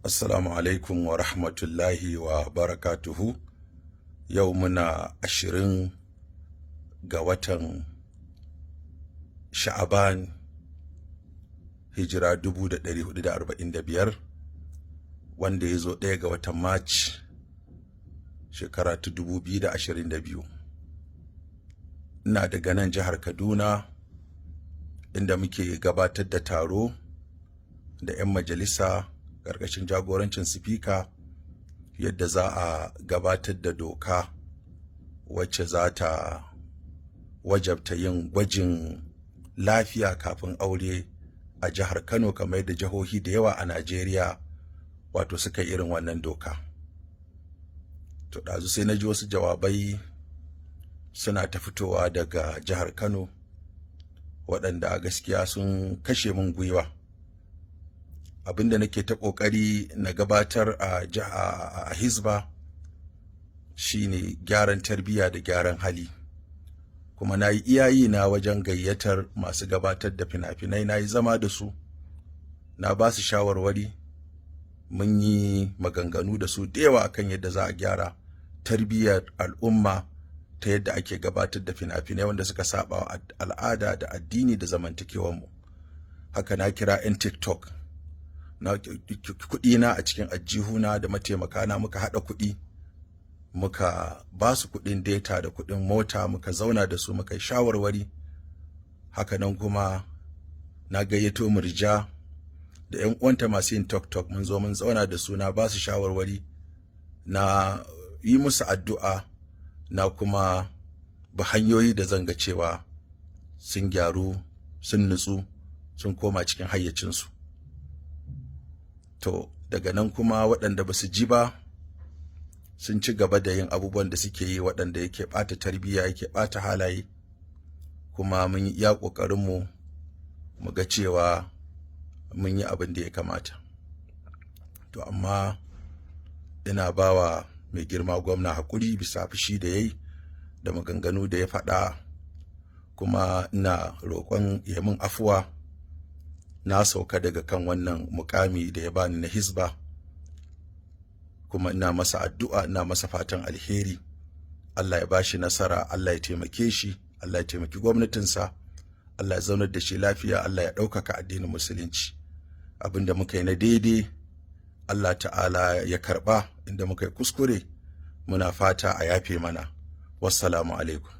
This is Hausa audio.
Assalamu alaikum wa rahmatullahi wa barakatuhu. Yau muna 20 ga watan Sha'aban, hijira 1445, wanda ya zo 1 ga watan March, shekara ta 2022. Ina daga nan jihar Kaduna, inda muke gabatar da taro da 'yan majalisa ƙarƙashin jagorancin sifika, yadda za a gabatar da doka wacce za ta wajabta yin gwajin lafiya kafin aure a jihar Kano, kamar yadda jihohi da yawa a Najeriya wato suka yi irin wannan doka. To, ɗazu sai na ji wasu jawabai suna ta fitowa daga jihar Kano waɗanda a gaskiya sun kashe min gwiwa. Abinda nake ta ƙoƙari na gabatar a Hizba shine gyaran tarbiyya da gyaran hali. Kuma na yi iyayi na wajen gayyatar masu gabatar da fina-finai, na yi zama da su, na ba su shawarwari, mun yi maganganu da su da yawa akan yadda za a gyara tarbiyyar al'umma ta yadda ake gabatar da fina-finai wanda suka saba wa al'ada da addini da zamantakewarmu. Haka na kira 'yan TikTok, na kuɗi na a cikin ajihuna da mataimaka na, muka haɗa kuɗi, muka ba su kuɗin data da kuɗin mota, muka zauna da su, muka yi shawarwari. Haka nan kuma na gayyato Murja da 'yan uwanta masu yin TikTok, mun zo mun zauna da su, na ba su shawarwari, na yi musu addu'a, na kuma bi hanyoyi da zan ga cewa sun gyaru, sun nutsu, sun koma cikin hayyacinsu. To, daga nan kuma waɗanda ba su ji ba sun ci gaba da yin abubuwan da suke yi, waɗanda yake ɓata tarbiyya, yake ɓata halaye. Kuma mun yi iya ƙoƙarinmu mu ga cewa mun yi abin da ya kamata. To, amma ina bawa mai girma gwamna haƙuri bisa fushi da ya yi da maganganu da ya faɗa, kuma ina roƙon ya min afuwa. Na sauka daga kan wannan mukami da ya bani na Hisba, kuma ina masa addu'a, ina masa fatan alheri. Allah ya bashi nasara, Allah ya taimake shi, Allah ya taimaki gwamnatinsa, Allah ya zaunar da shi lafiya, Allah ya ɗaukaka addinin Musulunci. Abinda muka yi na daidai, Allah Ta'ala ya karɓa. Inda muka yi kuskure, muna fata a yafe mana. Wassalamu alaikum.